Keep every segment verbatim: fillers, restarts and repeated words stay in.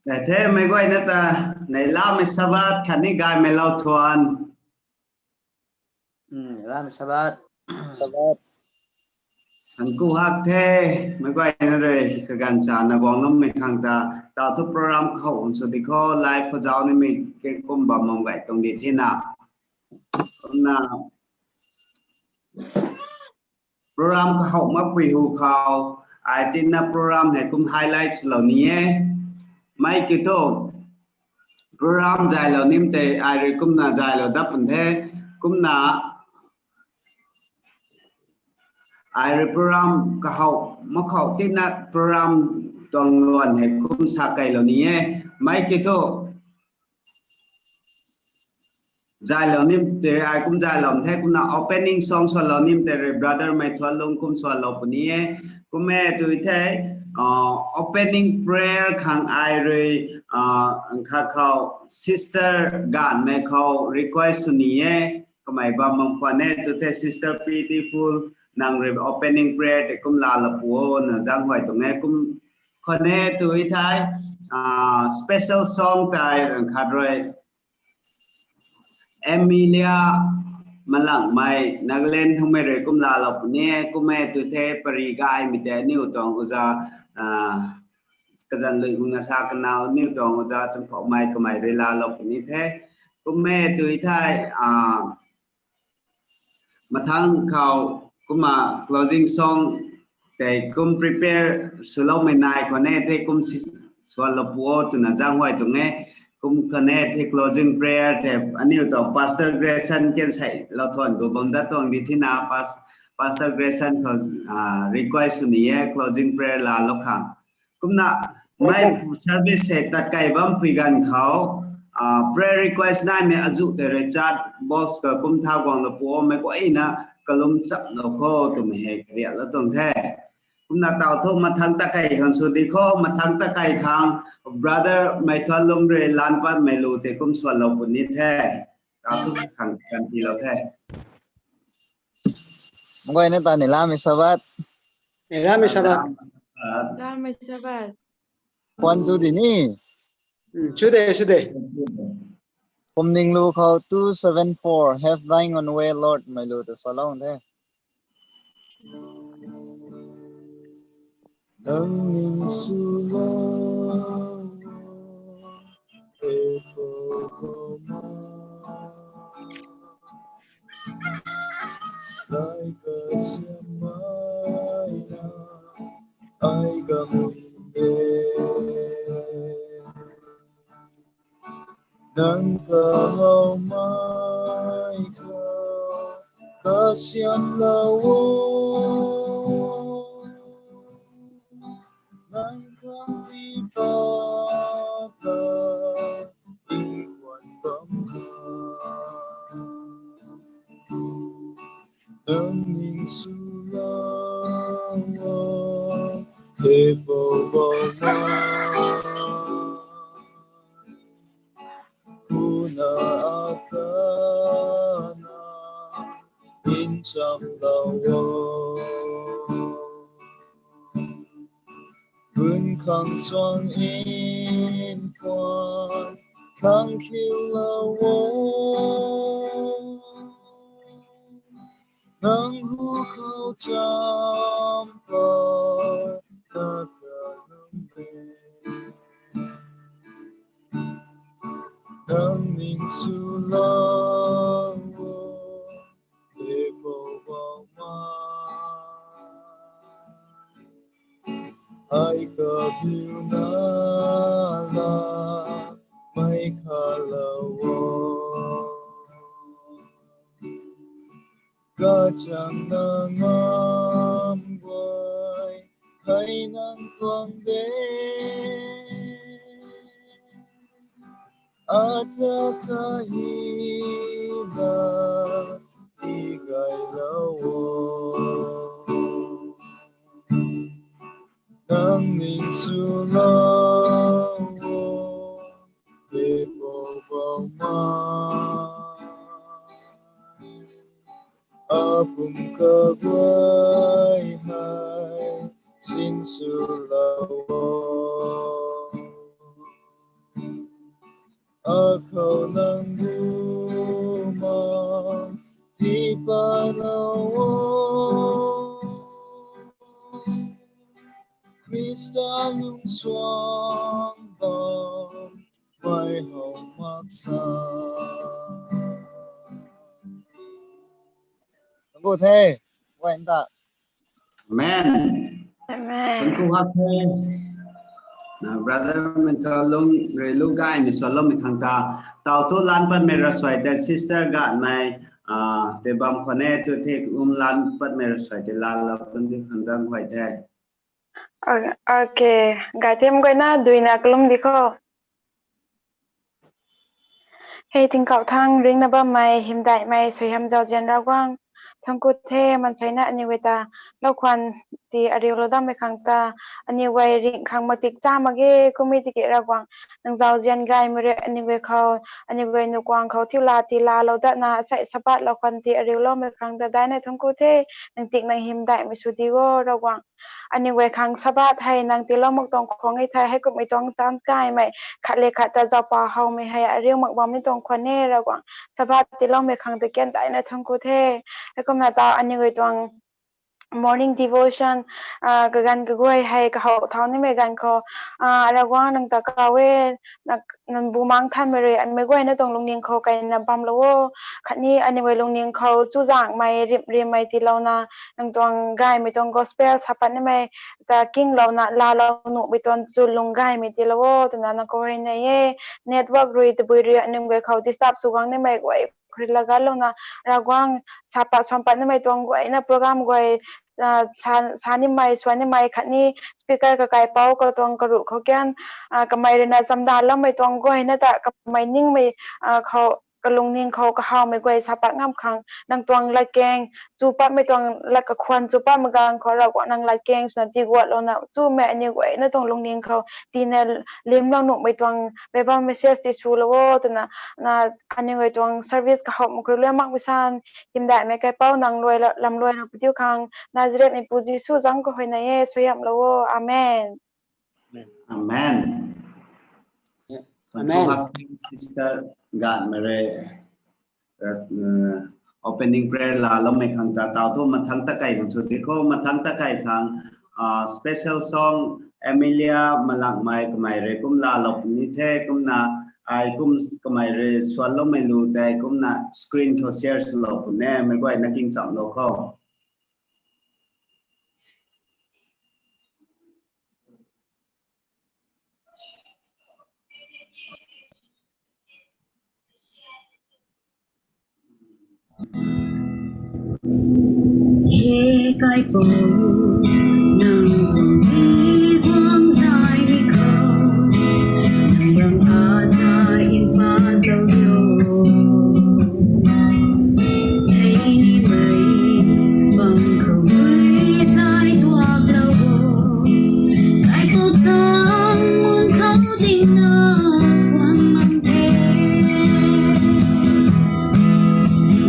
Nai the meic guayna ta, nai lamei Sabbath khatni gaymei lou thuan. Hmm, lamei Sabbath. Thangku hak the, meic guayna rui kaganv chana guang nummei khang ta, tau thu program khou sw di khou, live khou zauc nimei ke kum bam mam gay tuang di thina. Kumna, program kahow makpui hu khou, ai tina program hei kum highlight lou ni e. Mei kiu thu, program zaylou nim tei ai rui kumna zaylou dat pun the, kumna ai rui program kahow makhou tina program tuang luan hei kum sa keylou ni e. Mei kiu thu, zaylou nim tei ai kum zaylou the, kumna opening song swlou nim tei rui brother Mei Thuan Lung kum swlou puni e. Kum e tui the, opening prayer khang ai rui, kha khou sister Ganmei khou request sw ni e. Kamei bam mam khwan e tui the sister Beautiful, nang rui opening prayer tei kum laalou pu o na zaenghuay tuang e. Kum khwan e tui the, special song tei rang khat rui Emilia Malangmei, Nagaland thangmei rui kum laalou puni e. Kum e tui the pari gaymei tei aniu tuang uza, kazanc lui huna sa kanau aniu tuang uza Champhoumei kamei rui laalou puni the. Kum e tui the, mathangc khou kumna closing song tei kum prepare swloumei nai khwan e the, kum swlou pu o twna zaenghuay tuang e. Kum khwan e the closing prayer tei aniu tuang Pastor Grayson kan seilou thuan gu bam dat tuang di thina, Pastor Grayson khou request sw ni e closing prayer laalou khang. Kumna mei service hei tat key bampui ganv khou, prayer request naimei azuh tei rui chat box khou kum thau guanglou pu o, meic guayna kalum chamlou kho twmei hei kariaklou tuang the. Kumna tau thu mathangc tat key khang sw di khou, mathangc tat key khang brother Mei Thuan Lung rui lan patmei lu tei kum swlou puni the. Tau thu khang kan tilou the. Meic guayna ta nai lamei Sabbath. Nai lamei Sabbath. Lamei Sabbath. Khwan chu di ni. Chu de, chu de. Kumning lu khou two seven four, Have thine own way, Lord, mei lu tei swlou the. Nang ning swlou, e Poubauhmei. Ai kasiamhmei na, ai gam ning e. Nang kahowmei khou kasiamhlou o. Nang khang tii pat ta tingkauh bam khou. Nang ning swlou o, e Poubauhmei. Kuna akana nchamlou o. Bun khang suang nkhwan khang khiulou o. Nang hu khou cham pat na kalum e. Nang ning swlou o, e Poubauhmei. Ai kabiuna lam mei khalou o. Kachangna ngam guay hei nang tuang de. Ata kahina tigaylou o. Nang ning swlou o, e Poubauhmei. Apum kaguay hei sinswlou o. Khrista lung suang bam, mei how mak sa. Thank you the, guay ta. Amen. Amen. Thank you hak the. Na brother Mental lung rui lu gaymei sualoumei khang ta. Tau tu lan patmei rasuai te sister Gatmei, ah, te bam khwan e tu the um lan patmei rasuai te lan lou kan di khang zang huay the. O-, okay. Gay them guayna duina kalum di kho. Hei tingkauh thang ringna bammei, hymdaihmei, suaihiam zauzian Ravguangc. Thank you the, maanseina aniw guay ta, lou khwan ti ariulou dammei khang ta, aniw guay ringh khang matik cha mak ge, kummei tiki Ravguangc, nang zauzian gaymei rui aniw guay khou, aniw guay nukuang khou thiu la ti laalou datna, asei Sabbath lou khwan ti ariuloumei khang ta daina thank you the, nang tik nang hymdaihmei sw di o, Ravguangc. Aniw guay khang Sabbath hei nang tiilou mak tuang khwan e thei, heikumhmei tuang chance gaymei, khat le khat ta zaupa howmei hei ariu mak bam ni tuang khwan e, Ravguangc. Sabbath tiiloumei khang ta kian daina thank you the. Heikumna ta aniw guay tuang morning devotion, ah, kaganv kaguay hei kahow thau nimei ganv khou, ah, Ravguangc nang ta kaw e, nang, nang bumaengc thanmei rui, meic guayna tuang lungning khou kaina bamlou o, khatni aniw guay lungning khou chuzaenghmei, rimh rimmei tiilouna, nang tuang gaymei tuang gospel sa pat nimei ta kinglouna laalou nuhmei tuang chulung gaymei tiilou o, twna nang khou hei nei e. Network rui tabui rui aniw guay khou disturb sw guang nimei guay khou rui laganlouna, Ravguangc sa pat suan pat nimei tuang guayna program guay, ah, sa, sa nimei, suan nimei khatni speaker kakaipouc katuang karuh khou kian, ah, kamei ruina chamdanloumei tuang guayna ta kamei ningmei, ah, khou, kalungning khou kahawmei guay sa pat ngam khang, nang tuang latkaeng chu patmei tuang lat kakhwan chu patmei ganv khou Ravguangc nang latkaeng swna tiguatlouna chumei aniw guayna tuang lungning khou tina limlou nuhmei tuang Bible message ti swlou o, twna, na, aniw guay tuang service kahowmei khou rui luai makmei san, hymdaihmei kaipouc nang luai la-, lam luailou pu diu khang, Nazarethmeipu Jisu zangc khou hei nei e, suaihiamlou o. Amen. Amen. Amen. Sister Gatmei rui, uh, opening prayer laaloumei khang ta tau thu mathangc ta kai khang sw di kho, mathangc ta kai khang, uh, special song Amelia Malangmei kamei rui kum laalou puni the, kumna ai kum kamei rui suanloumei lu tei kumna screen khou share swlou puni e, meic guayna kingchamlou kho. He kaipouc, nang mi guang zay ni khou, nang ata mpat lou rio. Hei ni mei bang khou rui zay tuak lou o. Kaipouc chang mun khou dingna khwan mang the.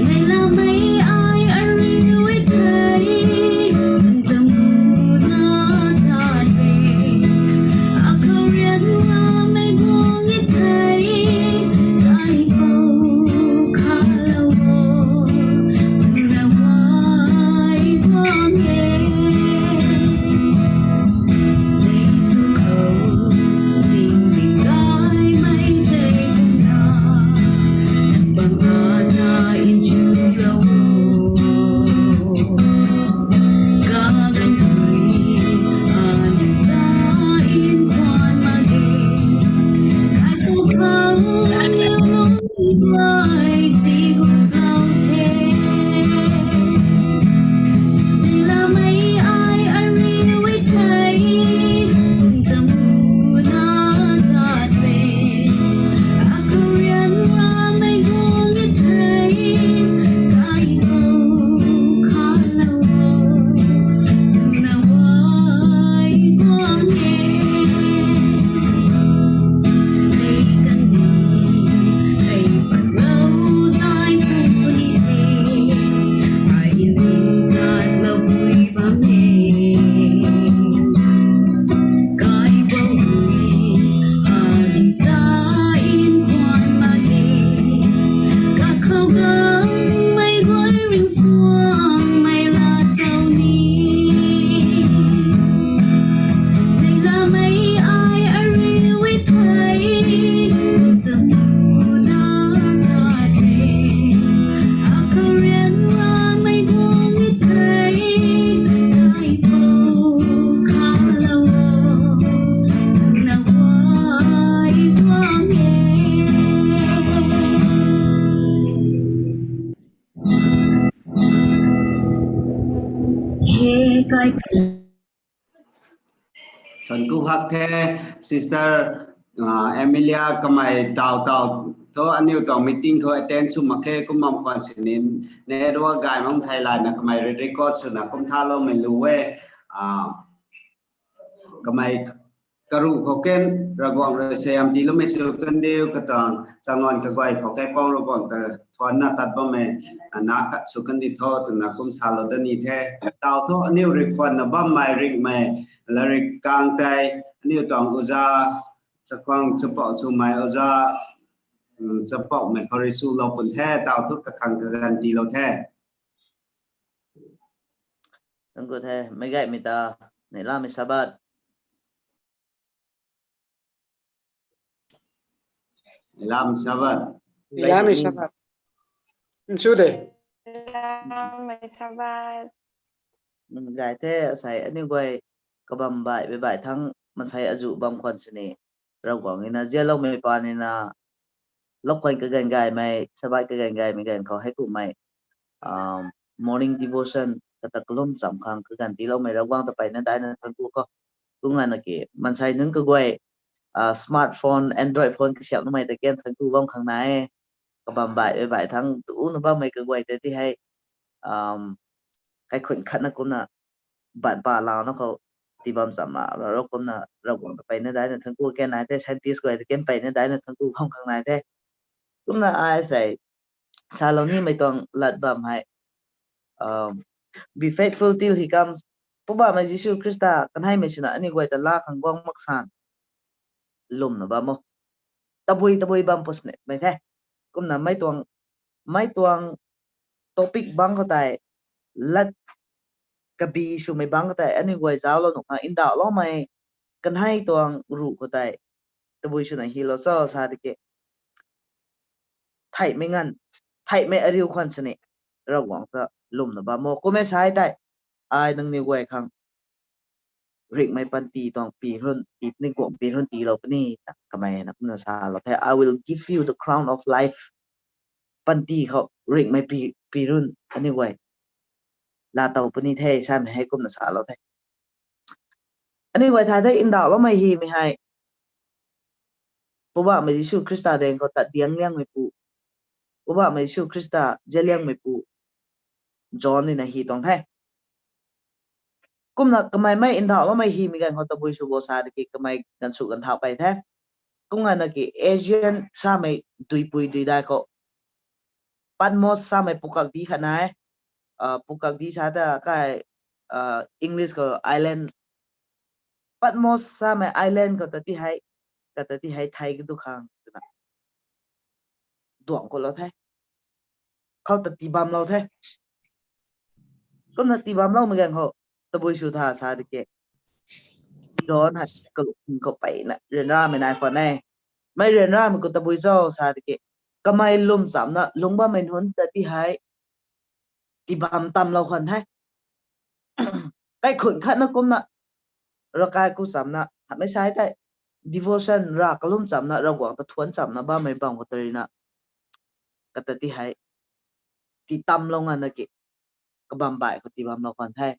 Mei lamei ai ariu e thei, nang ta mu Thuanc ku hak the, sister Emilia, kamei taw taw thu aniu tuang meeting khou attend sw mak khe, kum bam khwan sini network gay mak thei layna kamei record swna kum thaloumei lu e. Kamei karuh khou kan Ravguangc rui sayam tiiloumei sw kandiu, katuang changwan kaguay khou kaipouc Ravguangc ta thuancna tat bammei na khat sw kandi tho twna kum salou dat ni the. Taw thu aniu rui khwanna bammei ringhmei larik kang tei aniu tuang oja, chakhwang chapouh swmei oja, chapoumei khou rui swlou pun the, taw thu kakhang kaganv tiilou the. Thuanc ku the, meic gaymei ta, neilamei Sabbath. Neilamei Sabbath. Neilamei Sabbath. Nsu de. Neilamei Sabbath. Gay the, asei aniu guay kabam baih baih baih thangc maansei azuh bam khwan sini Ravguangc ina zialoumei pa nina, lou khwan kaganv gaymei, Sabbath kaganv gaymei ganv khou heikumhmei morning devotion kata kalum cham khang kaganv tiiloumei Ravguangc ta mpeyna daihna thuanc ku khou. Kumna na ki maansei nunc kaguay smartphone, Android phone kasiamh numei ta kan thuanc ku bam khang nai e. Kabam baih baih baih thangc tuna bammei kaguay tei ti hei kaikhun khatna kumna bat pa launa khou tii bam chamna ra ro kumna Ravguangc ta mpeyna daihna thuanc ku kan nai the, scientist guay ta kan mpeyna daihna thuanc ku bam khang nai the. Kumna ai sei salou nimei tuang lat bam hei, be faithful till he comes. Poubauhmei Jisu Khrista kanheimei swna aniu guay ta laa khang guang mak san lwmna bam o. Tabui tabui bam pus nimei the. Kumna mei tuang, mei tuang topic bangc khou tei, lat kabi swmei bangc khou tei aniu guay zauclou nuh khang ndauhloumei kanhei tuang ruh khou tei tabui swna hylou cho sa tiki, theihmei nganv, theihmei ariu khwan sini Ravguangc ta lwmna bam o. Kummei sa tei, ai nangniw guay khang ringhmei panty tuang pi run, pi puni guang pi run tiilou puni ta kamei na kumna salou the, I will give you the crown of life. Panty khou ringhmei pi, pi run aniu guay laatow puni the samei hei kumna salou the. Aniu guay thay the ndauhloumei hymei hei Poubauhmei Jisu Khrista daeng khou tat diang liangmeipu, Poubauhmei Jisu Khrista zaliangmeipu John nina hy tuang the. Kumna kamei mei ndauhloumei hymei ganv khou tabui sw bo sa tiki kamei ganv sw ganv thau pey the. Kumna na ki Aegean samei duipui duidai khou Patmos samei pukakdi khat nai e. Pukakdi sa ta kai, English khou island, Patmos samei island khou ta ti hei, kata ti hei thei kadu khang twna duangc kulou the. Khou ta tii bamlou the. Kumna tii bamloumei ganv khou tabui sw tha sa tiki, John hei kaluh khou peyna ryanramei nai khwan e. Mei ryanramei khou tabui cho sa tiki, kamei lwm chamna lungc bammei nunc ta ti hei tii bam tamlou khwan the. Kaikhun khatna kumna, ravkai ku chamna hamei sa tei, devotion ra kalum chamna, Ravguangc ta thuanc chamna bammei bam khou tarina, kata ti hei tii tamlou nganvna ki, kabam baih khou tii bamlou khwan the.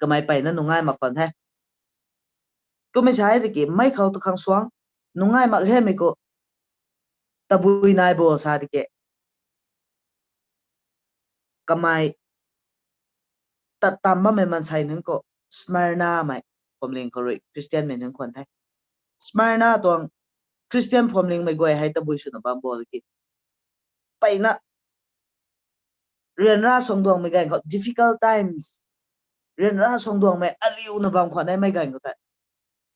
Kamei peyna nungai mak khwan the. Kummei sa tiki mei khou tu khang suang nungai mak remei khou tabui nai bo sa tiki, kamei tat tam bammei maansei nunc khou, Smyrnamei phuamling khou rui Khristianmei nunc khwan the. Smyrna tuang Khristian phuamlingmei guay hei tabui swna bam bo tiki, peyna ryanra suangduangmei ganv khou, difficult times, ryanra suangduangmei ariuna bam khwan e mei ganv khou tei.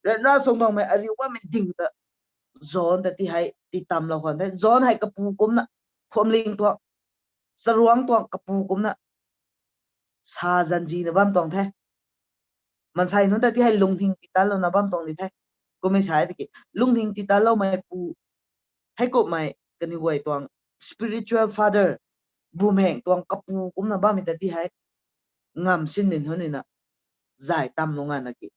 Ryanra suangduangmei ariu bammei ding ta John ta ti hei tii tamlou khwan the. John hei kapu kumcna, phuamling tuang, charuangc tuang kapu kumcna sa zanzina bam tuang the. Maansei nunc ta ti hei lungning titatlouna bam tuang di the. Kummei sa tiki, lungning titatloumeipu, heikumhmei kaniw guay tuang spiritual father, bumaengh tuang kapu kumcna bammei ta ti hei ngamv sinmei nunc nina zay tamlou nganvna ki,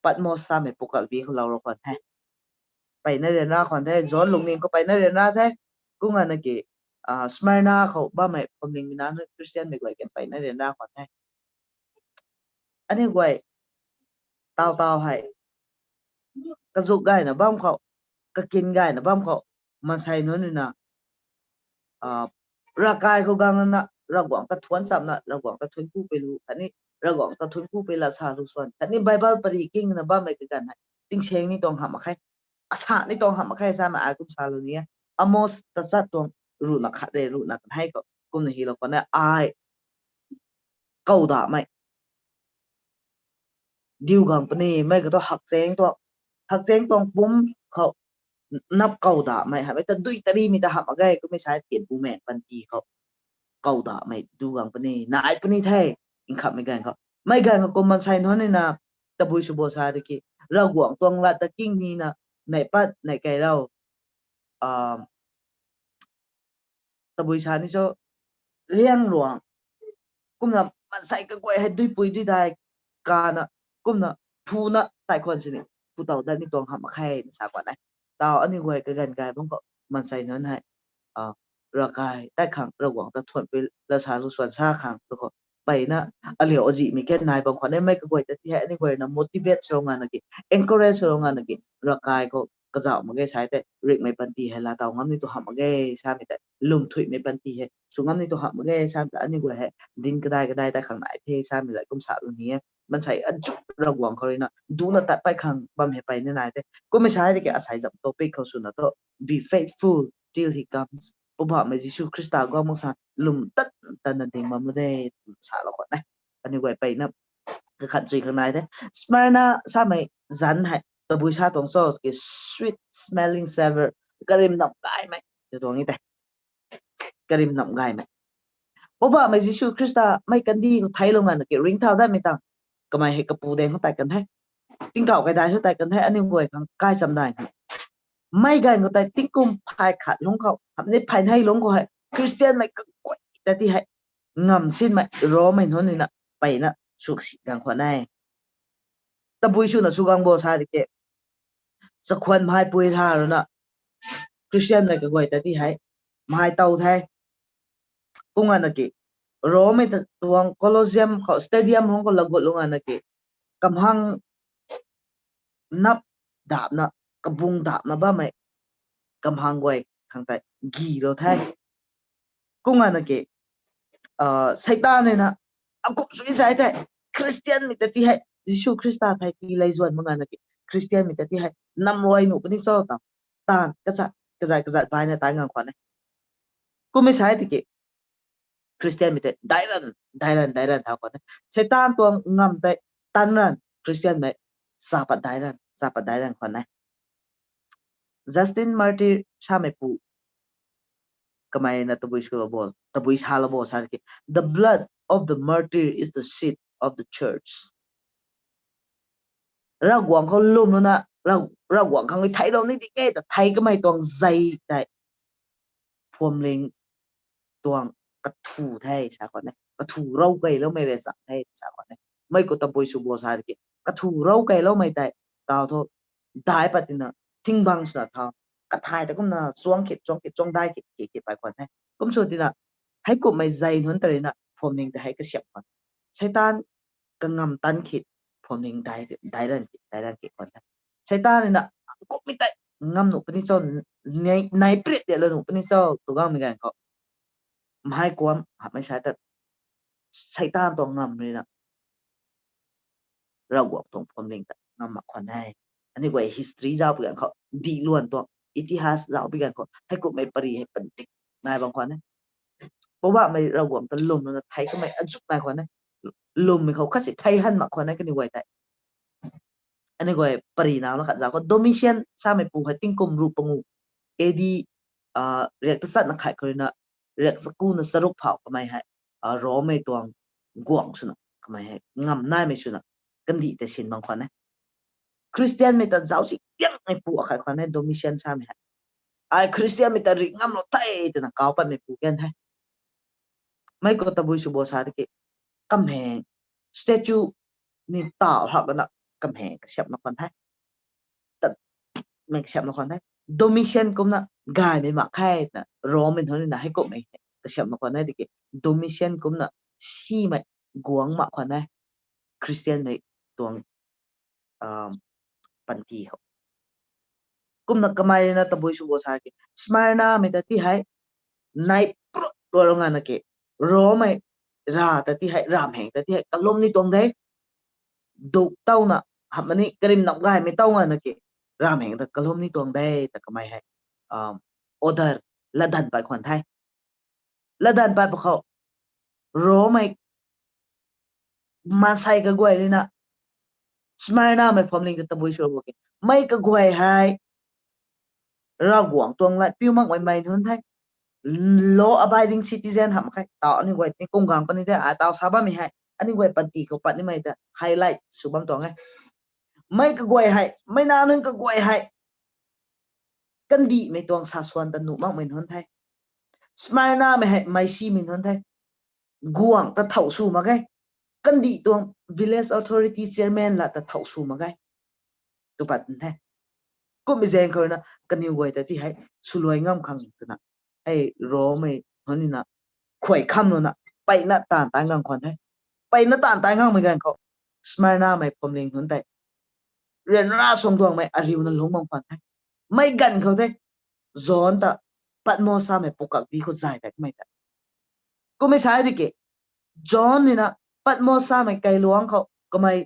Patmos samei pukakdi khou lou rou khwan the. Peyna ryanra khwan the, John lungning khou peyna ryanra the. Kumna na ki, Smyrna khou bammei phuamling mi na nunc Christian mei guay kan peyna ryanra khwan the. Aniu guay taw taw hei kazuk gayna bam khou, kakin gayna bam khou, maansei nunc rui na ravkai khou gang na, Ravguangc ta thuanc chamna, Ravguangc ta thuanc ku pei lu khatni Ravguangc ta thuanc ku pei la sa lu swan khatni Bible pary kingna bammei kaganv hei tingsaeng ni tuang hamh mak khe, asa ni tuang hamh mak khe samei ai kum salou ni e. Amos tachat tuang ruhna khat rui ruhna kanhei khou kumna hilou khwan e, ai kawdamei diu gang puni, mei khou thu hakchaeng tuang, hakchaeng tuang pum khou nap kawdamei hamhmei ta dui tarimei ta hamh mak ge, kummei sa e, tian bumaeng panty khou kawdamei diu gang puni, nai puni the, nkhamhmei ganv khou. Mei ganv khou kum maansei nunc ni na tabui sw bo sa tiki, Ravguangc tuang lat ta king nina, neih pat neih kei rau, tabui sa ni cho, liang ruang, kumna maansei kaguay hei duipui duidai kana, kumna phuna tei khwan sini, phu tow dat ni tuang hamh mak khe na sa khwan e. Taw aniu guay kaganv gay bam khou maansei nunc hei ravkai tei khang Ravguangc ta thuanc pei la sa lu swan sa khang tu khou peyna aliu azihmei kan nai bam khwan e. Mei kaguay ta ti hei aniu guay na motivate swlou ngana ki, encourage swlou ngana ki, ravkai khou kazauh mak ge sa e tei, ringhmei panty hei laa taw ngam ni tu hamh mak ge samei tei, lwm thuimei panty hei sw ngam ni tu hamh mak ge samei tei, aniu guay hei dinc kadai kadai tei khang nai the samei zay kum sa lu ni e. Maansei azu Ravguangc khou rui na duna tat pei khang bam hei peyna nai the. Kummei sa e tiki asei zam topic khou swna thu, be faithful till he comes. Poubauhmei Jisu Khrista guang mak sa lwm tat tatna ding bam lu de, salou khwan e. Aniu guay peyna kakhan chui khang nai the. Smyrna samei zanc hei tabui sa tuang cho ki, sweet smelling savor, karim nam gaymei tw tuang e tei. Karim nam gaymei. Poubauhmei Jisu Khrista mei kandih khou theiclou ngana ki ringcthau datmei tang, kamei hei kapu daeng khou tat kan the, tingkauh kaidai khou tat kan the, aniu guay khang kai chamdai ni. Mei ganv khou tei tingkum phay khat lungc khou hamhni phay nei lungc khou hei Christian mei kaguay ta ti hei ngamv sinmei Rommei nunc ni na peyna suksi gang khwan e. Tabui swna sw gang bo sa tiki, chakhwan mhai pui ha rui na Christian mei kaguay ta ti hei mhai tow the. Kum ngana ki, Rommei ta tuang Colosseum khou, stadium hung khou lagut lungc ngana ki, kamhang nap dapna, kabung dapna bammei kamhang guay khang tei gilou the. Kum ngana ki, Seitaan rui na akum sui sa tei Christian mei ta ti hei Jisu Khrista thei tii lei zuan mak ngana ki, Christian mei ta ti hei namruai nuh puni cho ta, taanv kazat kazat kazat baina tai ngang khwan e. Kummei sa e tiki, Christian mei tei dairan dairan dairan thau khwan e. Seitaan tuang ngamv tei tan ran, Christian mei chapat dairan chapat dairan khwan e. Justin Martyr sameipu kamei na tabui salou bo sa ki, the blood of the martyr is the seed of the church. Ravguangc khou lwmlouna, Ravguangc khang theiclou ni di ke ta thei kamei tuang zei tei phuamling tuang kathu the sa khwan e, kathu rou keyloumei re chang the sa khwan e. Mei khou tabui sw bo sa ki, kathu rou keyloumei tei taw thu dai pat tina, thingbang swna thau, kathai ta kumna chuang kit chuang kit chuang dai kit kit kit pay khwan the. Kum sw tina, heikumhmei zei nunc ta rui na phuamling tei hei kasiamh khwan, Seitaan kangamv tan kit, phuamling dairan kit dairan kit khwan the. Seitaan rui na kummei tei ngam nuh puni cho, nai prit dialou nuh puni cho tw gangmei ganv khou, mhai kuam hamhmei sa ta Seitaan tuang ngamv rui na Ravguangc tuang phuamling ta ngam mak khwan e. Aniu guay history zauc pui ganv khou, dihluan tuang itihas zauc pui ganv khou heikumhmei pary hei padik nai bam khwan e. Poubauhmei Ravguangc ta lwmlouna thei kamei azu nai khwan e. Lwmmei khou khatsi thei han mak khwan e kaniw guay tei. Aniu guay pary nauna khat zauc khou, Domitian sameipu hei tingkum ruh pangu, A D riak tachatna khat khou rui na riak chakuna charuk phau kamei hei Rommei tuang guangc swna kamei hei ngam naimei swna kandih tei sin bam khwan e. Khristianmei ta zauc si tiangmeipu akhat khwan e Domitian samei hei. Ai Khristianmei ta ri ngamlou the twna kau patmeipu kan the. Mei khou tabui sw bo sa tiki, kamheng statue ni tau hak lana kamheng kasiamhna khwan the. Tatmei kasiamhna khwan the. Domitian kumna gaymei mak khe twna Rommei nunc ruina heikumhmei kasiamh mak khwan e tiki, Domitian kumna simei guang mak khwan e, Khristianmei tuang panty khou. Kumna kamei ruina tabui sw bo sa ki, Smyrnamei ta ti hei nai prut rua ngana ki, Rommei ra ta ti hei, ramheng ta ti hei kalum ni tuang de, duk tawna hamh mani karim nap gaymei taw ngana ki, ramheng ta kalum ni tuang de ta kamei hei order latdanv pat khwan the. Latdanv pat pa khou Rommei maansei kaguay ruina Smyrnamei phuamling ta tabui sw bo ki, mei kaguay hei Ravguangc tuang lat piu makmei mei nunc the, law abiding citizen hamh mak khe, taw aniu guay ni kum gang puni the, ai taw sa bammei hei aniu guay panty khou pat nimei ta highlight sw bam tuang e. Mei kaguay hei, mei na nunc kaguay hei kandihmei tuang saswan ta nuh makmei nunc the. Smyrnamei hei mei simei nunc the. Guangc ta thau sw mak ge. Kandih tuang village authority chairman la ta thau sw mak ge. Tw pat the. Kummei zaeng khou ruina kaniw guay ta ti hei swluai ngam khang twna, hei Rommei nunc ruina khuay kham luna, peyna taanv tai ngang khwan the. Peyna taanv tai ngangmei ganv khou Smyrnamei phuamling nunc tei ryanra suangduangmei ariuna lungc bam khwan the. Mei ganv khou the, John ta Patmos samei pukakdih khou zay tat kamei ta. Kummei sa tiki, John ruina Patmos samei kailuangc khou kamei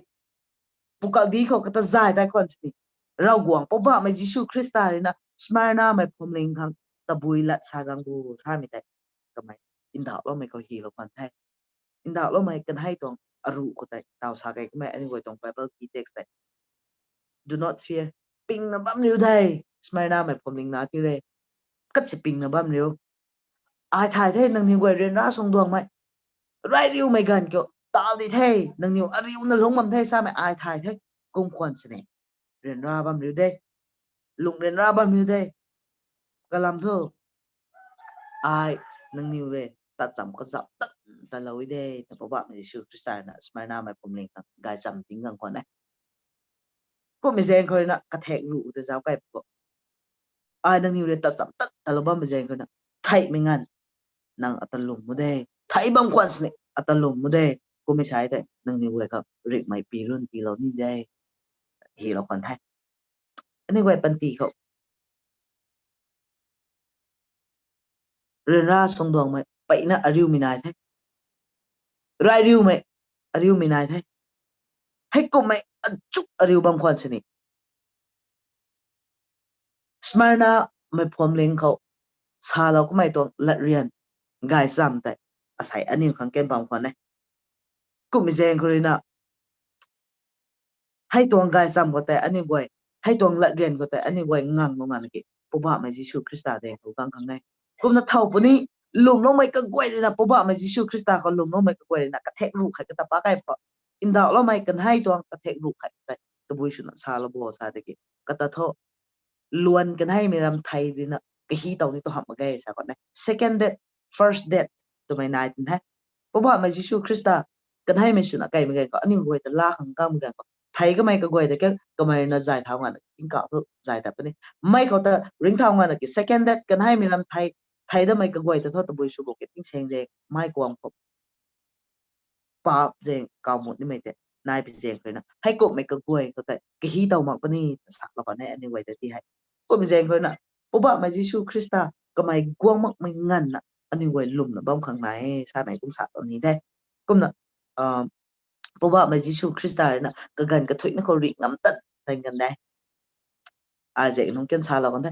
pukakdih khou kata zay tat khwan sini, Ravguangc Poubauhmei Jisu Khrista ruina Smyrnamei phuamling khang tabui lat sa gang bu samei tei kamei ndauhloumei khou hylou khwan the. Ndauhloumei kanhei tuang aruh khou tei taw sa kei kamei aniu guay tuang Bible ki text tei, Do not fear. Pingna bam riu de, Smyrnamei phuamling na ti re. Kat si pingna bam riu. Ai thay the nangniw guay ryanra suangduangmei. Rai riumei ganv kiu taw di the, nangniw ariuna lungc bam the samei ai thay the. Kum khwan sini, ryanra bam riu de. Lung ryanra bam riu de. Kalam thu, ai nangniw rui tatcham kazap tat talou de, ta Poubauhmei Jisu Khrista ruina Smyrnamei phuamling khang gaychamv ting gang khwan e. Kummei zaeng khou ruina kathek ruh ta zauc kei pu, ai nangniw rui tatcham tat talou bammei zaeng khou ruina, theihmei nganv nang ata lwm mu de. Thei bam khwan sini ata lwm mu de. Kummei sa tei nangniw guay khang ringhmei pi run tiilou ni de, hylou khwan the. Aniu guay panty khou ryanra suangduangmei peyna ariumei nai the. Rai riumei ariumei nai the. Heikumhmei achuk ariu bam khwan sini, Smyrnamei phuamling khou salou kamei tuang latryan gaychamv tei asei aniu khang ken bam khwan e. Kummei zaeng khou ruina, hei tuang gaychamv khou tei aniu guay, hei tuang latryan khou tei aniu guay ngang lou nganv ki, Poubauhmei Jisu Khrista daeng khou gang khang e. Kumna thow puni, lwmloumei kaguay ruina, Poubauhmei Jisu Khrista khou lwmloumei kaguay ruina kathek ruh khat kata pa kei pu, ndauhloumei kanhei tuang kathek ruh khat tei tabui swna salou bo sa tiki, kata thu luan kanheimei ram thei ruina kahi tow ni tu hamh mak ge sa khwan e. Second death, first death twmei nai tin the. Poubauhmei Jisu Khrista kanheimei swna kaimei ganv khou aniu guay ta laa khang kangmei ganv khou thei kamei kaguay ta ke kamei ruina zay thau nganv tingkauh thu zay tat puni. Mei khou ta ringcthau nganv ki second death kanheimei ram thei, thei damei kaguay ta thu tabui sw bo ki tingsaeng zaeng, mei kuang khou paap zaeng kawmut nimei tei nai pi zaeng khou ruina, heikumhmei kaguay khou tei kahi tow mak puni ta salou khwan e aniu guay ta ti hei. Kummei zaeng khou ruina, Poubauhmei Jisu Khrista kamei guang makmei nganvna aniu guay lwmna bam khang nai e samei kum salou ni the. Kumna, Poubauhmei Jisu Khrista ruina kaganv kathuicna khou rih ngam tat tei nganv de. Ai zaeng nungc ken salou kan the.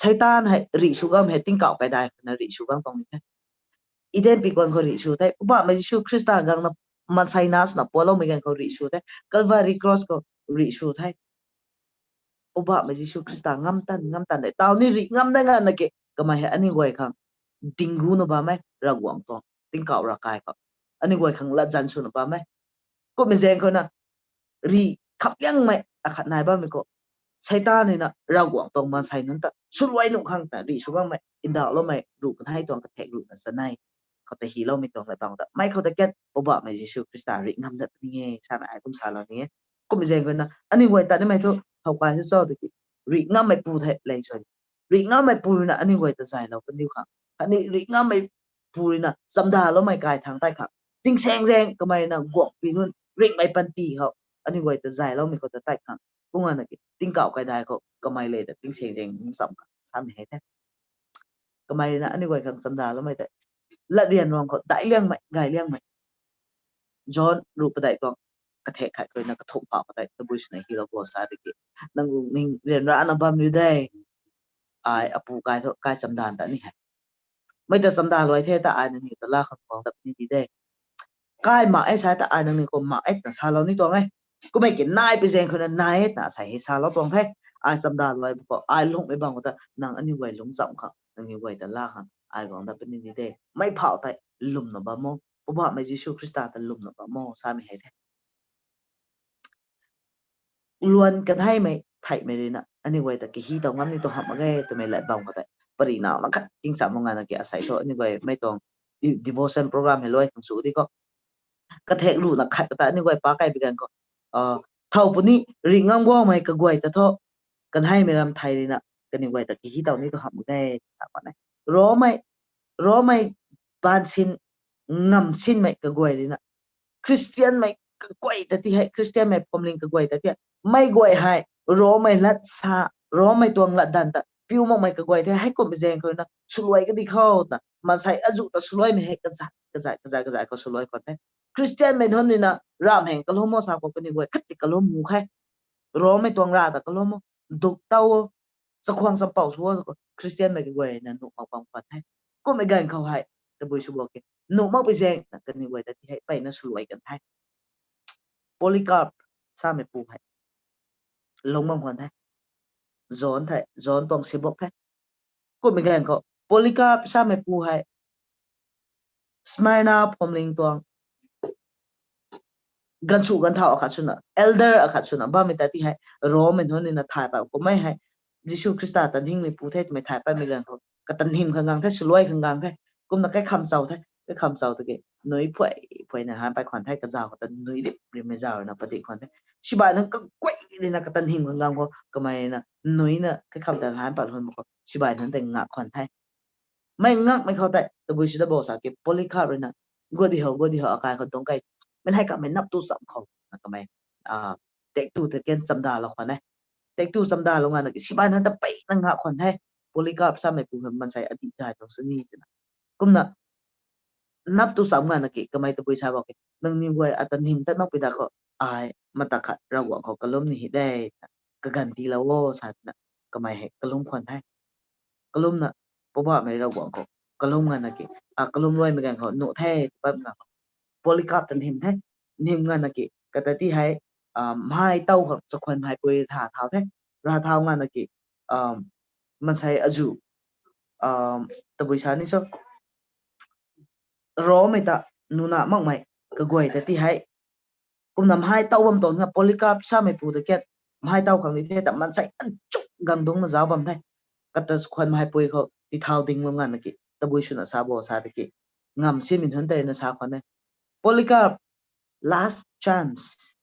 Seitaan hei rih sw gang hei tingkauh kaidai khou na rih sw gang tuang ni the. Eden pi kuan khou rih sw the. Poubauhmei Jisu Khrista gangna maansei na swna pualoumei ganv khou rih sw the. Calvary cross khou rih sw the. Poubauhmei Jisu Khrista ngam tan, ngam tan de. Taw ni rih ngam de nganvna ki, kamei hei aniu guay khang dingguna bam e, Ravguangc tuang tingkauh ravkai khou aniu guay khang latzan swna bam e. Kummei zaeng khou na, rih khamliangmei akhat nai bammei khou, Seitaan ruina Ravguangc tuang maansei nunc ta swluai nuh khang ta rih sw bangmei, ndauhloumei ruh kanhei tuang kathek ruhna chanei khou ta hyloumei tuang lay bang ta, mei khou ta kat Poubauhmei Jisu Khrista rih ngam dat puni e samei ai kum salou ni e. Kummei zaeng khou na aniu guay ta nimei thu thow kai sw cho tiki, rih ngammeipu thei lei sw Ringh ngammei pu ruina aniu guay ta zaylou kandiu khang, khatni ringh ngammei pu ruina chamdaloumei kai thangc tei khang, tingsaengzaeng kamei na guangpi nunc ringhmei panty khou aniu guay ta zayloumei khou ta tei khang, kumna ki tingkauh kaidai khou kamei le ta tingsaengzaeng nunc cham khang samei hei the. Kamei ruina aniu guay khang chamdaloumei tei latryan ruang khou daic liangmei gay liangmei John ruh padeih tuang kathek khat khou ruina kathumh phau khou tei tabui swna hylou bo sa tiki, nang lungning ryanrana bam riu de, ai apu kai thu kai chamdan ta ni hei, mei ta chamdan luai the ta ai nangniw ta laa khang guang dat puni di de. Kai mak e sa ta ai nangniw khou mak e twna salou ni tuang e. Kummei ki nai pi zaeng khou ruina nai e twna asei hei salou tuang the. Ai chamdan luai bu khou ai lungmei bam khou ta nang aniu guay lungc cham khang, nangniw guay ta laa khang ai guang dat puni di de. Mei phau tei lwmna bam o, Poubauhmei Jisu Khrista ta lwmna bam o samei hei the. Luan kanheimei theihmei ruina aniu guay ta kahi tow ngam ni tu hamh mak ge twmei lat bam khou tei, pary nauna khat king cham mak nganvna ki asei thu aniu guay mei tuang devotion program hei luai khang sw di khou, kathek ruhna khat ta aniu guay pa kai bi ganv khou, thow puni ringh ngam guangmei kaguay ta thu kanheimei ram thei ruina kaniw guay ta kahi tow ni tu hamh mak ge, ta pat e. Romei, Romei baansin ngamsinmei kaguay ruina, Khristianmei kaguay ta ti hei, Khristianmei phuamling kaguay ta ti hei, mei guay hei Romei lat sa, Romei tuang latdanv ta piu makmei kaguay the. Heikumhmei zaeng khou ruina swluai kadi khou twna maansei azuh ta swluaimei hei kazat kazat kazat kazat khou swluai khwan the. Khristianmei nunc ruina ramheng kalum o sa khou kaniw guay khat ti kalum mu khe. Romei tuang rav ta kalum o, duk tow o, chakhwang champouh sw o, Khristianmei kaguay na nuh mak bam khwan the. Kumhmei ganv khou hei tabui sw bo ki, nuh makpui zaeng na kaniw guay ta ti hei mpeyna swluai kan the. Polycarp samei pu hei lung bam khwan the. John the, John tuang sibuk the. Kumhmei ganv khou Polycarp samei pu hei Smyrna phuamling tuang ganvsu ganvthau akhat swna, elder akhat swna bammei ta ti hei, Romei nunc ruina thay pat kummei hei, Jisu Khrista ta ningmei pu the twmei thay patmei ganv khou katanhym khang gang the, swluai khang gang the. Kumna kaikham chau the, kaikham chau tiki nui phuai phuaina han pat khwan the, kazauh khou ta nui rip rimmei zauh ruina padik khwan the. Sibai nunc kaguay ruina katanhym khang gang khou kamei na nuina kaikham ta han pat lun mak khou sibai nunc tei ngak khwan the. Mei ngakmei khou tei tabui sw da bo sa ki Polycarp ruina, guat di ho, guat di ho, akai khou dungc kei, mei hei kamei nap tu cham khou na kamei taektw ta kan chamdalou khwan e. Taektw chamdalou nganvna ki sibai nunc ta mpeyna ngak khwan the. Polycarp samei pu hei maansei adih gay tuang sw ni twna. Kumna nap tu cham nganvna ki kamei tabui sa bo ki, nangniw guay ata nim tat makpui da khou, ai mata khat Ravguangc khou kalum ni hei de, kaganv tiilou o sa twna kamei hei kalum khwan the. Kalumna Poubauhmei Ravguangc khou kalum nganvna ki, a kalum luaimei ganv khou nuh the, bam na Polycarp ta nim the. Nim nganvna ki kata ti hei, mhai tow khang chakhwan mhaipui rav thau the. Rav thau nganvna ki, maansei azuh, tabui sa ni cho, Romei ta nuna makmei kaguay ta ti hei, kumna mhai tow bam tuang na Polycarp samei pu ta kat mhai tow khang di the ta maansei achuk gang dungcna zauc bam the. Kata chakhwan mhaipui khou tithau dinglou nganvna ki tabui swna sa bo sa tiki, ngamsimei nunc tei ruina sa khwan e, Polycarp, last chance,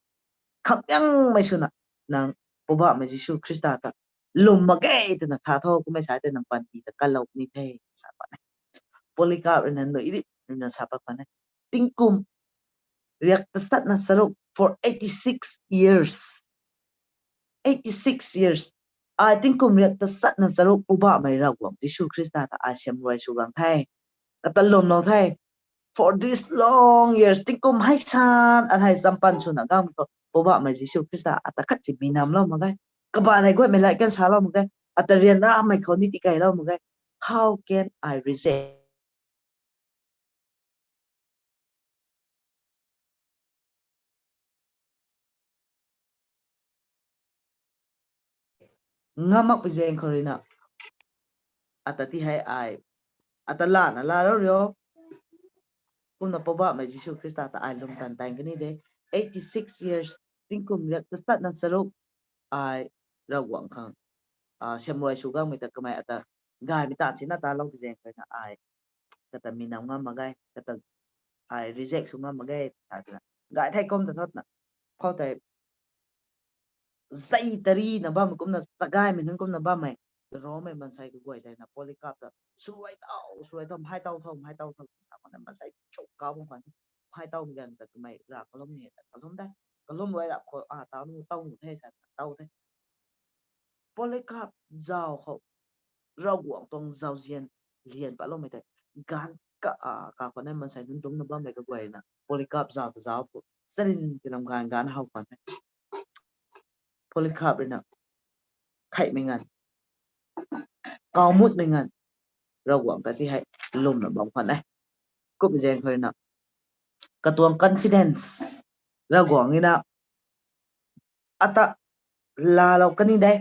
khamyangmei swna nang Poubauhmei Jisu Khrista ta lwm mak ge twna sa tho, kummei sa tei nang panty ta kanlou puni the, sa pat e. Polycarp ruina nui rip ruina sa pat khwan e, tingkum riak tasatna charuk, for eighty six years, eighty six years, ai tingkum riak tasatna charuk Poubauhmei Ravguangc Jisu Khrista ta ai siam ruai sw gang the, kata lwmlou the. For these long years, tingkum hei san, an hei champan swna gangmei khou Poubauhmei Jisu Khrista ata khat si mi namlou mak ge, kabaanv hei guatmei lay kan salou mak ge, ata ryanramei khou ni tikeilou mak ge. How can I reject? Ngam makpui zaeng khou ruina, ata ti hei ai, ata lana laalou rio, kumna Poubauhmei Jisu Khrista ta ai lwm tan taeng kani de. Eighty six years, tingkum riak tasatna charuk, ai Ravguangc khang siam ruai sw gangmei ta kamei ata gaymei taanv sina talou pui zaeng khou ruina ai kata mi nam ngam mak ge, kata ai reject sw ngam mak ge, ta twna gay thei kum ta thotna, khou tei zei tarina bammei kumna, chagaymei nunc kumna bammei, Romei mansei kaguay tei na Polycarp ta, suai tau, suai tau, mhai tau tho, mhai tau tho, sa khwan na mansei chuk kau bam khwan. Mhai tau mi ganv ta kamei ra kalum ni ta kalum de. Kalum luai rap khou, a, tau nu, tau nu the, sa, tau the. Polycarp zau khou, Ravguangc tuang zauzian lian patloumei tei, ganv ka, a, ka khwan na mansei nunc dungcna bammei kaguay na, Polycarp zau ta zau khou, charin ki lam ganv, ganv how khwan the. Polycarp rui na, theihmei nganv, kawmutmei nganv, Ravguangc ta ti hei, lwmna bam khwan e. Kumzaeng khou rui na, katuang confidence, Ravguangc ni na, ata laalou kani de.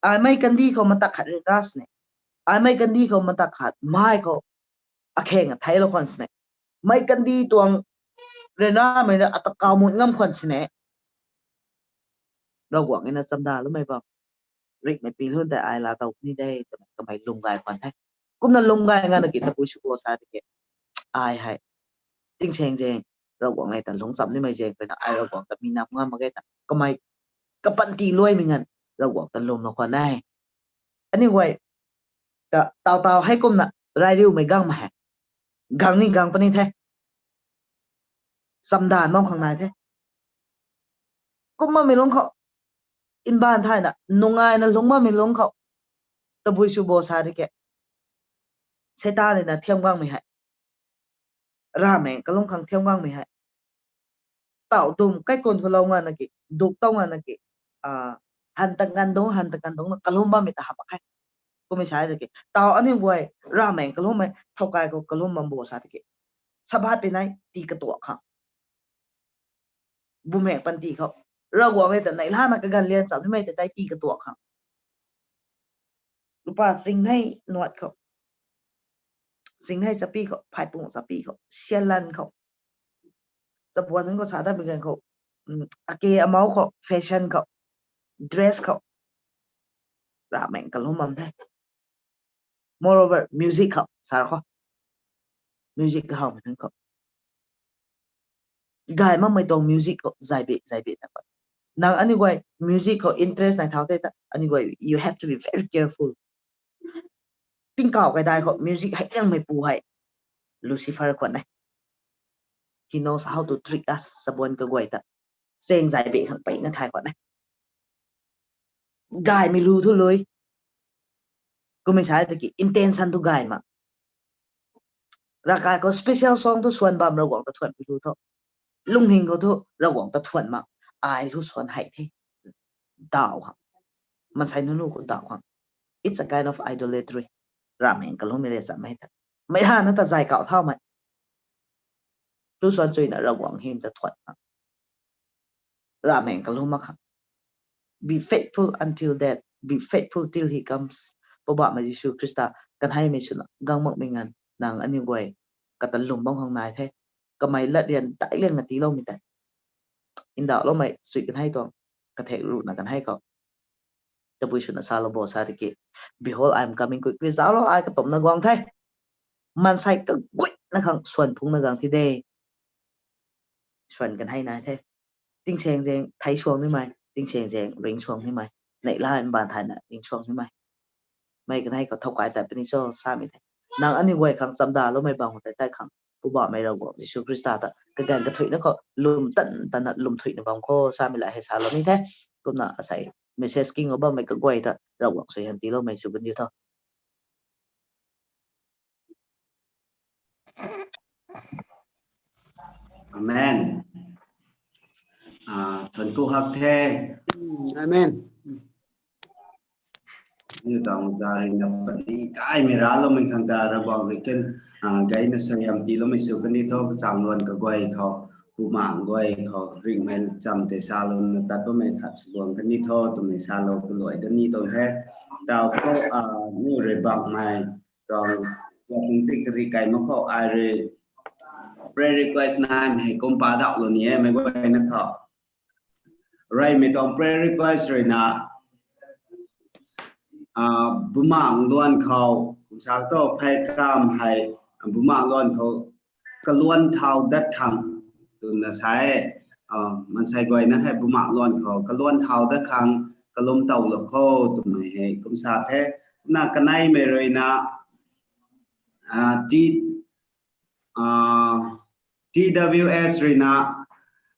Aimei kandih khou matak khat ryanra sini. Aimei kandih khou matak khat mei khou akheng atheilou khwan sini. Mei kandih tuang ryanramei na ata kawmut ngam khwan sini. Ravguangc ni na chamdaloumei bam, rikmei pi lun tei ai laa tow ni de, twmei kamei lwm gay khwan the. Kumna lwm gay ngana ki tabui sw bo sa tiki, ai hei, tingsaengzaeng, Ravguangc nei ta lungc cham nimei zaeng khou na, ai Ravguangc ta mi nam ngam mak ge ta, kamei kapanty luaimei nganv, Ravguangc ta lwmlou khwan e. Aniu guay ta taw taw hei kumna, rai riumei gangmei hei, gang ni gang puni the. Chamdanv bam khang nai the. Kum bammei lungc khou, mbaanv thayna nungaina lungc bammei lungc khou, tabui sw bo sa tiki, Seitaan rui na thiam gangmei hei, ravmaengc kalum khang thiam gangmei hei, taw dum kaikwn khou lou ngana ki, duk tow ngana ki, a, han ta nganv dungc, han ta nganv dungc na kalum bammei ta hamh mak khe. Kummei sa tiki, taw aniu guay, ravmaengc kalummei thowkai khou kalum bam bo sa tiki, Sabbath pi nai tii katuak khang, bumaengc panty khou, Ravguangc nei ta neihlana kaganv lian cham nimei ta tei tii katuak khang, lupa singnei nuat khou, singnei chapi khou, phaipung chapi khou, sialan khou, chabuan nunc khou sa dat bi ganv khou, ake amau khou, fashion khou, dress khou, ravmaengc kalum bam the. Moreover, music khou sa khou, music kahawmei nunc khou, gay makmei tuang music khou zaybe zaybe na khou, nang aniu guay music khou interest nai thau the ta, aniu guay, you have to be very careful. Tingkauh kaidai khou music hei liangmeipu hei Lucifer khwan e. He knows how to trick us, chabuan kaguay ta. Chaeng zaybe khang peyna thay khwan e. Gaymei lu thu lui. Kummei sa tiki intention thu gay mak. Ravkai khou special song thu swan bam, Ravguangc ta thuanpui lu thu, lungning khou thu Ravguangc ta thuan mak. Ai lu swan hei the. Daw khang, maansei nunc lu khou daw khang, it's a kind of idolatry. Ravmaengc kalummei le chammei ta, meic hana ta zay kauh thaumei, lu swan chuyna Ravguangc hym ta thuan mak. Ravmaengc kalum mak khang, be faithful until death, be faithful till he comes. Poubauhmei Jisu Khrista kanheimei swna gang makmei nganv nang aniu guay kata lwm bam khang nai the. Kamei latryan daic liangna tiiloumei tei, ndauhloumei sui kanhei tuang, kathek ruhna kanhei khou, tabui swna salou bo sa tiki, Behold, I am coming quickly. Zauclou, ai katumna guang the. Maansei kaguayna khang swan phungna gang thi de. Swan kanhei nai the. Tingsaengzaeng thei suang nimei, tingsaengzaeng ringcsuang nimei, neihla mbaanv thayna ringcsuang nimei, mei kanhei khou thowkai tat puni cho samei the. Nang aniu guay khang chamdaloumei bam khou tei tei khang, Poubauhmei Ravguangc Jisu Khrista ta kaganv kathuicna khou lwm tan tanna lwm thuicna bam kho samei la hei salou ni the. Kumna asei message kinglou bammei kaguay ta Ravguangc suaihiam tiiloumei sw kandiu tho. Amen. Thuanc ku hak the. Amen. Niw tang za rui na padi kaimei raloumei khang ta Ravguangc rui ken, gayna suaihiam tiiloumei sw kani tho, kachang luan kaguay khou, bumaengc guay khou ringhmei cham tei salouna tat bammei khat sw guang kani tho twmei salou kaluai da ni tuang the. Tau khou, niw rui bakmei tuang, tuang ti kari kai mak khou ai rui prayer request naimei hei kum padauhlou ni e, meic guayna khou. Reymei tuang prayer request rui na, bumaengc luan khou, kumsa tu phey kam hei, bumaengc luan khou kaluan thau dat khang, twna sa e, maansei guayna hei bumaengc luan khou kaluan thau dat khang, kalum towlou kho, twmei hei kumsa the. Na kaneimei ruina, uh, T, uh, T W S ruina,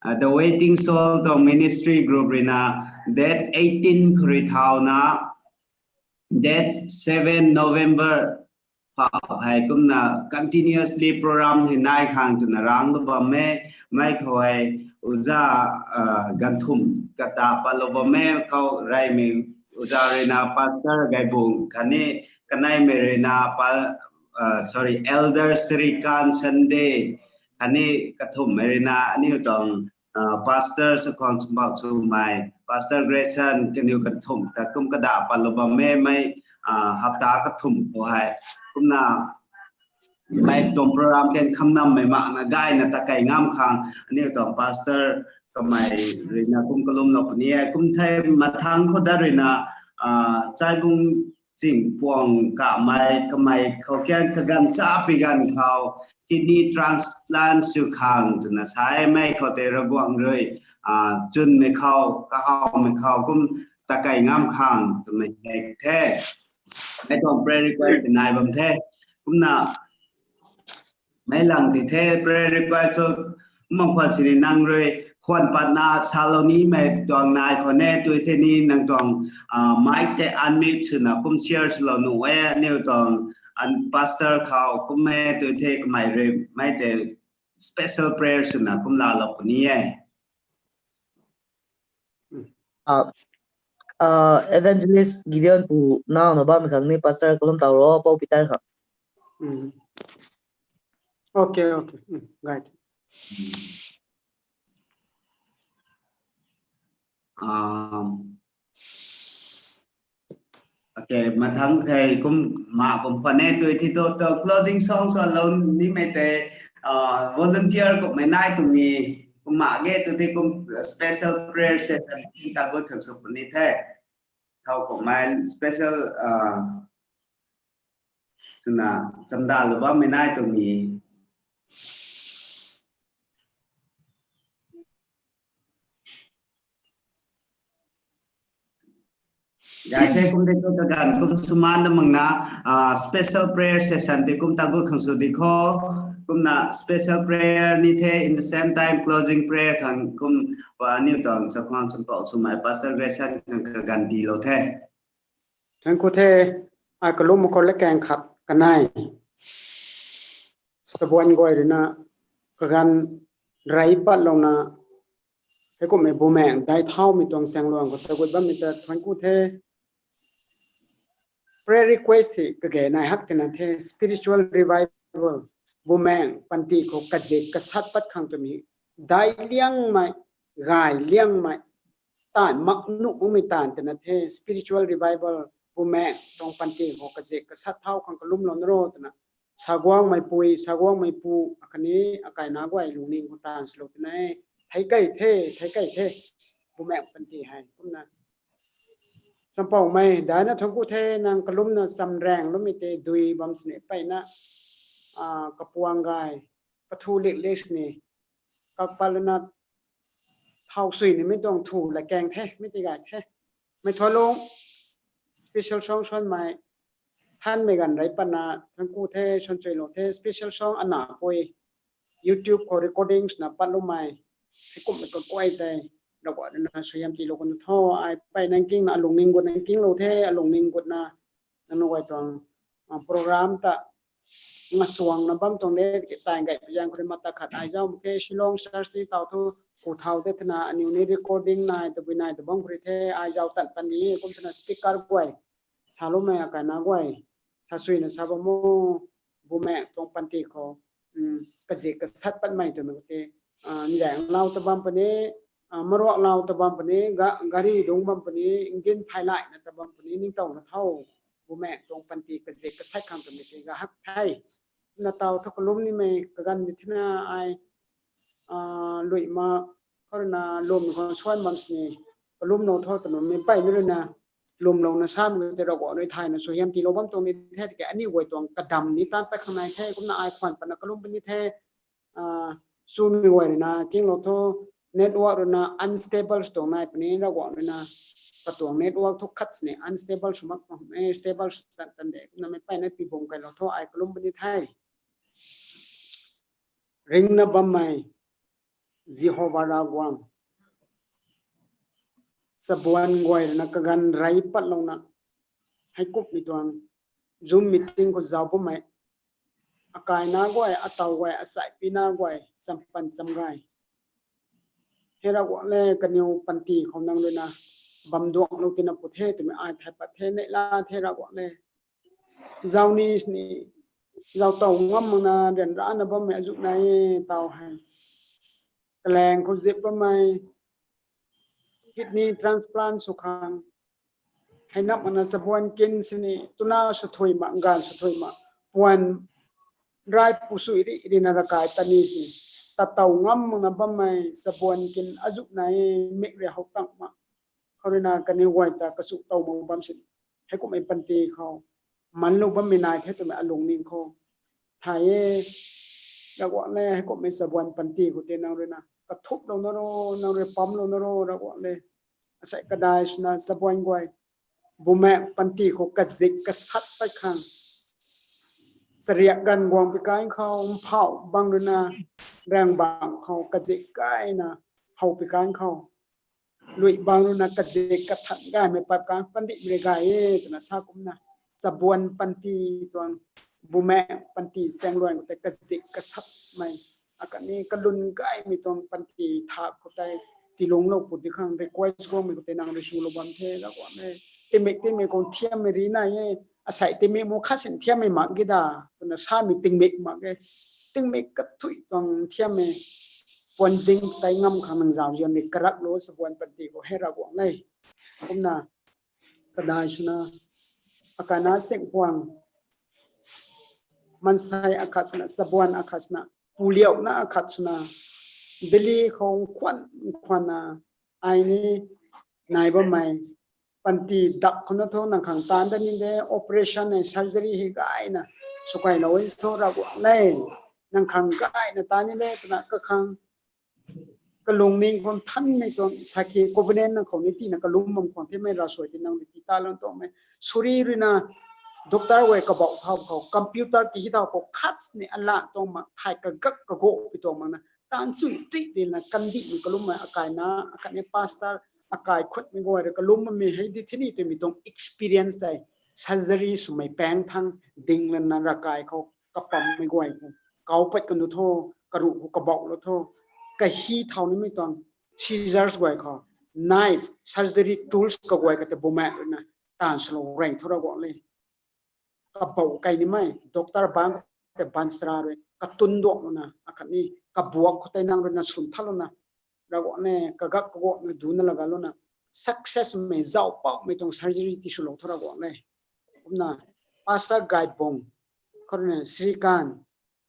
uh, The Waiting Soul tuang ministry group ruina date eighteen khou rui thauna date seven November phau hei kumna continuously program hei nai khang twna rang lou bam e. Mei khou hei uza, uh, ganthum kata pat lou bam e. Khou reymei uza ruina Pastor Gaibung khatni kaneimei ruina pa, uh, sorry, Elder Srikan Sunday khatni kathumhmei ruina aniu tuang, uh, Pastor Sakhwang Sumbau Sumei, Pastor Grayson kaniw kathumh ta kum kada pat lou bam e mei, uh, hapta kathumh khou hei. Kumna mei tuang program ten khamnammei makna gayna ta kei ngam khang aniu tuang Pastor kamei ruina kum kalum lou puni e. Kum thei mathang khou dat ruina, uh, Chaibung Chingpuang Kamei kamei khou kian kaganv cha pi ganv khou kidney transplant sw khang twna sa e. Mei khou tei Ravguangc rui, uh, chwnmei khou, kahawmei khou kum ta kei ngam khang twmei hei the. Mei tuang prayer request nai bam the. Kumna mei lang ti the prayer request cho, kum khwan sini nang rui khwan patna salou nimei tuang nai khwan e tui the ni nang tuang, uh, mic tei unmute swna kum share swlou nuh e aniu tuang, uh, Pastor khou kum e tui the kamei rui mei tei special prayer swna kum laalou puni e. Uh, uh, Evangelist Gideon pu nau na bam khang ni Pastor kalum tau ro, Pau Peter khang. Mm. Okay, okay. Mm, got it. Um, okay, mathang kei kum ma kum khwan e tui thi to, to closing song swlou nimei tei, uh, volunteer kummei nai tuang ni kum ma ge tu thi kum special prayer session ta gut khang sw puni the. Thau kummei special, uh, swna chamdalou bammei nai tuang ni. Gay the kum de tu kaganv kum sw maan da makna, ah, special prayer session tei kum ta gut khang sw di kho. Kumna special prayer ni the, in the same time closing prayer khang kum pa aniu tuang Chakhwang Sumbau Sumei Pastor Grayson khang kaganv tiilou the. Thank you the, ai kalum khou lakaeng khat kanei. Sabuan guay ruina kaganv rey patlouna, hei kummei bumaeng dai thaumei tuang saengluang khou ta gut bammei ta thank you the. Prayer request si kage nai hak tina the, spiritual revival, bumaeng panty khou kazik kasat pat khang twmei, dai liangmei, gay liangmei, taanv mak nuh makmei taanv tina the, spiritual revival, bumaeng tuang panty khou kazik kasat thau khang kalumlou na ro twna, saguangmei pui, saguangmei pu, akhatni akaina guay lungning khou taanv swlou tina e. Thei kei the, thei kei the, bumaeng panty hei kumna. Champoumei daina thank you the, nang kalumna chamraeng lummei tei dui bam sini peyna, ah, kapuang gay, kathu lik lik sini, kakpalana thau sui nimei tuang thu lakaeng the, mi tei gay the. Mei thalung special song suanmei, thanmei ganv rey patna thank you the, suan chuilou the, special song ana pui YouTube khou recordings na patloumei, hei kummei kakuay tei, Ravguangc ruina suaihiam tiilou kan tho, ai pey nang kingna alungning gut nang kinglou the, alungning gutna, nang guay tuang, ah, program ta, masuangna bam tuang de, kitai gay pui zaeng khou rui mata khat ai zau mak khe, Shillong Church ni tau thu, ku thau de thena, aniu ni recording nai, tabui nai, ta bam khou rui the, ai zau tan tan ni, kum thena speaker guay, saloumei akaina guay, sa suina sa bam o, bumaeng tuang panty khou, um, kazik kasat patmei twmei khou tei, ah, nzaeng lau ta bam puni, ah, maruak lau ta bam puni, ga-, gari dungc bam puni, ngin phay laina ta bam puni, ningtowna thau, bumaeng tuang panty kazik kasat khang twmei tei ga hak the. Na tau tha kalum nimei kaganv di thena ai, ah, lui ma, khou ruina lwm khou suan bam sini, kalumlou tho twna mei peyna ruina, lwmlouna sam khou tei Ravguangc rui thayna suaihiam tiilou bam tuang ni the, tiki aniu guay tuang kadam ni taanc pat khang nai the, kumna ai khwan patna kalum puni the, ah, swmei guay ruina kinglou tho, network rui na unstable sw tuang nai puni, Ravguangc rui na katuang network thu khat sini unstable sw mak tuang e, stable sw tan tan de, kumna mei mpeyna pi bum kailou thu ai kalum puni the. Ringna bammei Jehova Ravguangc, chabuan guay rui na kaganv rey patlouna, heikumhmei tuang Zoom meeting khou zauc bammei akaina guay, ataw guay, asaipina guay, champan cham gay, he Ravguangc le, kaniw panty khou nang rui na bam duanglou tina pu the twmei ai thay pat the, neihla the Ravguangc le. Zau ni sini, zau taw ngam makna ryanrana bammei azuh nai e, taw hei kalaeng khou zip bammei, kidney transplant sw khang, hei nam makna chabuan kin sini twna swthui mak, ganv swthui mak, puan rai pu sui ri rina ravkai ta ni sini, tat taw ngam makna bammei chabuan kin azuh nai e, mik rui how tang mak, khou rui na kaniw guay ta kachu taw mak bam sini, heikumhmei panty khou manlou bammei nai the twmei alungning khou thay e. Ravguangc le, heikumhmei chabuan panty khou tei nang rui na kathuplouna ro, nang rui pamlouna ro Ravguangc le. Asei kadai swna chabuan guay, bumaeng panty khou kazik kasat pat khang, chariak ganv guang pi kan khou, mphauh bang rui na, raeng bang khou kazik gayna how pi kan khou, lui bang rui na kazik kathan gaymei pat kan, pandihmei rui gay e twna sa kumna, chabuan panty tuang, bumaeng panty chaengluan khou tei kazik kasatmei, akhatni kalun gaymei tuang panty thak khou tei tiilunglou pu di khang request guangmei khou tei nang rui swlou bam the Ravguangc le. Tingmik tingmik khou thiammei ri nai e, asei tingmik mu khat sin thiammei mak ge da twna samei tingmik mak ge. Tingmik kathui tuang thiammei puan ding tei ngam khang nang zauzianmei karaklou chabuan panty khou he Ravguangc le. Kumna kadai swna, akhatna chingpuang, maansei akhat swna, chabuan akhat swna, puliauna akhat swna, Delhi khou khwan khwanna, ai ni nai bammei panty dak khou na thu nang khang taan da ni de, operation hei surgery hei gayna swkailou e thu Ravguangc le, nang khang gayna taan ni de twna kakhang kalungning khou nthanmei tuang sakhi covenant nang khou ni tina kalum bam khwang themei ravsuai ti nang rui ti talou tuangmei, suri rui na doctor guay kabauh thau khou, computer ti hi thau khou khat ni alan tuang mak, thay kagak kago pi tuang mak na, taan chui tui rui na kandihmei kalummei, akhatni pastor, akai khutmei guay rui kalum bammei hei di thini twmei tuang experience tei, surgery swmei paeng thang ding lana ravkai khou kapammei guay khou kau pat kanu tho, karuh khou kabauhlou tho, kahi thau nimei tuang scissors guay khou, knife, surgery tools kaguay kata bumaeng rui na taanv swlou rey thu Ravguangc le. Kabauh kai nimei doctor bang tei baanchara rui katun duanglouna, akhatni kabuak khou tei nang rui na swn thanlouna, Ravguangc le, kagak kaguakmei duna laga louna, success mei zauc paumei tuang surgery tiswlou thu Ravguangc le. Kumna pastor Gaibong, khou rui na Srikan,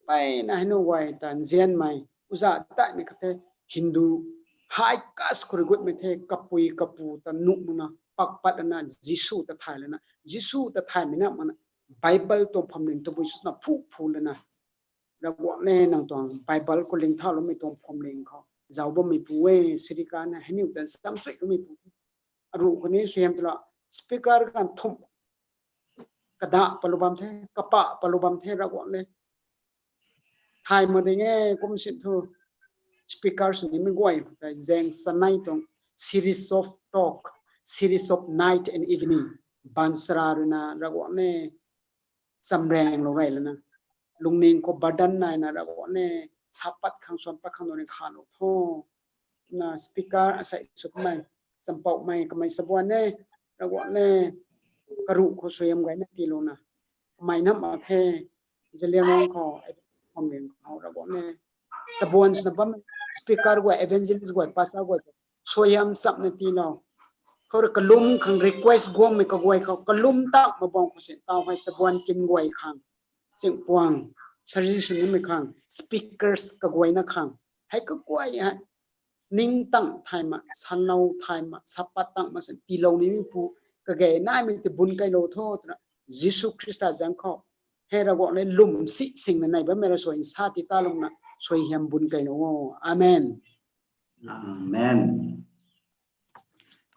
mpeyna hei nu guay ta nzianmei, uza taimei khat the, Hindu, high caste khou rui gutmei the, kapui kapu ta nuh makna pak pat lana Jisu ta thay lana, Jisu ta thaymei na makna, Bible tuang phamling tabui swna phu phu lana, Ravguangc le, nang tuang Bible khou ling thauloumei tuang phamling khou zauc bammei pu e, Srikan na hei niw ta samsuiloumei pu the. Aruh khou ni suaihiam twla speaker ganv thumh kada palou bam the, kapa palou bam the Ravguangc le. Thay mak ding e kum sin thu speaker sw nimei guay khou tei zaeng chanei tuang series of talk, series of night and evening, baanchara rui na Ravguangc le, chamraenglou rey lana, lungning khou burden naina Ravguangc le, sa pat khang suan pat khang nunc ni khalou tho. Na speaker asei sw kamei, champouhmei kamei chabuan e, Ravguangc le, karuh khou suaihiam gayna tiilouna, kamei nam mak khe, Zeliangrong khou, Phomling khou Ravguangc le, chabuan swna bam speaker guay, evangelist guay, pastor guay, suaihiam chapna tiilou. Khou rui kalum khang request guangmei kaguay khou kalum tak mabang khou sin tau hei chabuan kin guay khang, chingpuang, surgery sw nimei khang, speakers kaguayna khang, hei kaguay hei ningtang thay mak, salou thay mak, sa pat tang mak sin tiilou nimei pu, kage naimei tei bun kailou tho twna, Jisu Khrista zaeng khou, he Ravguangc le, lwm si singna nei bammei ravsuai nsa ti talouna, suaihiam bun kailou o. Amen. Amen.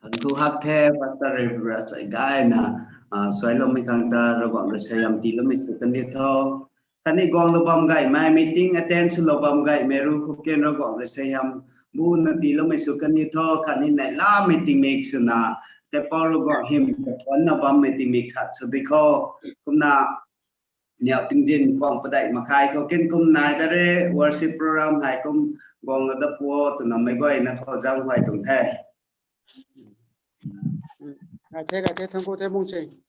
Thuanc ku hak the, Pastor Reverend Suaigaina, suailoumei khang ta Ravguangc rui suaihiam tiiloumei sw kan di tho. Khatni guanglou bam gaymei, meeting attend swlou bam gaymei rui khou ken Ravguangc rui suaihiam buna tiiloumei sw kan di tho. Khatni neihlamei tingmik swna, Mpouh Ravguangc hym kathuanna bammei tingmik khat sw di kho. Kumna niw tingzin khwang padeih makhai khou ken kum nai ta re, worship program hei kum guanglou dat pu o twna meic guayna khou zaenghuay tuang the. Gay the, gay the, thuanc ku the Bungching.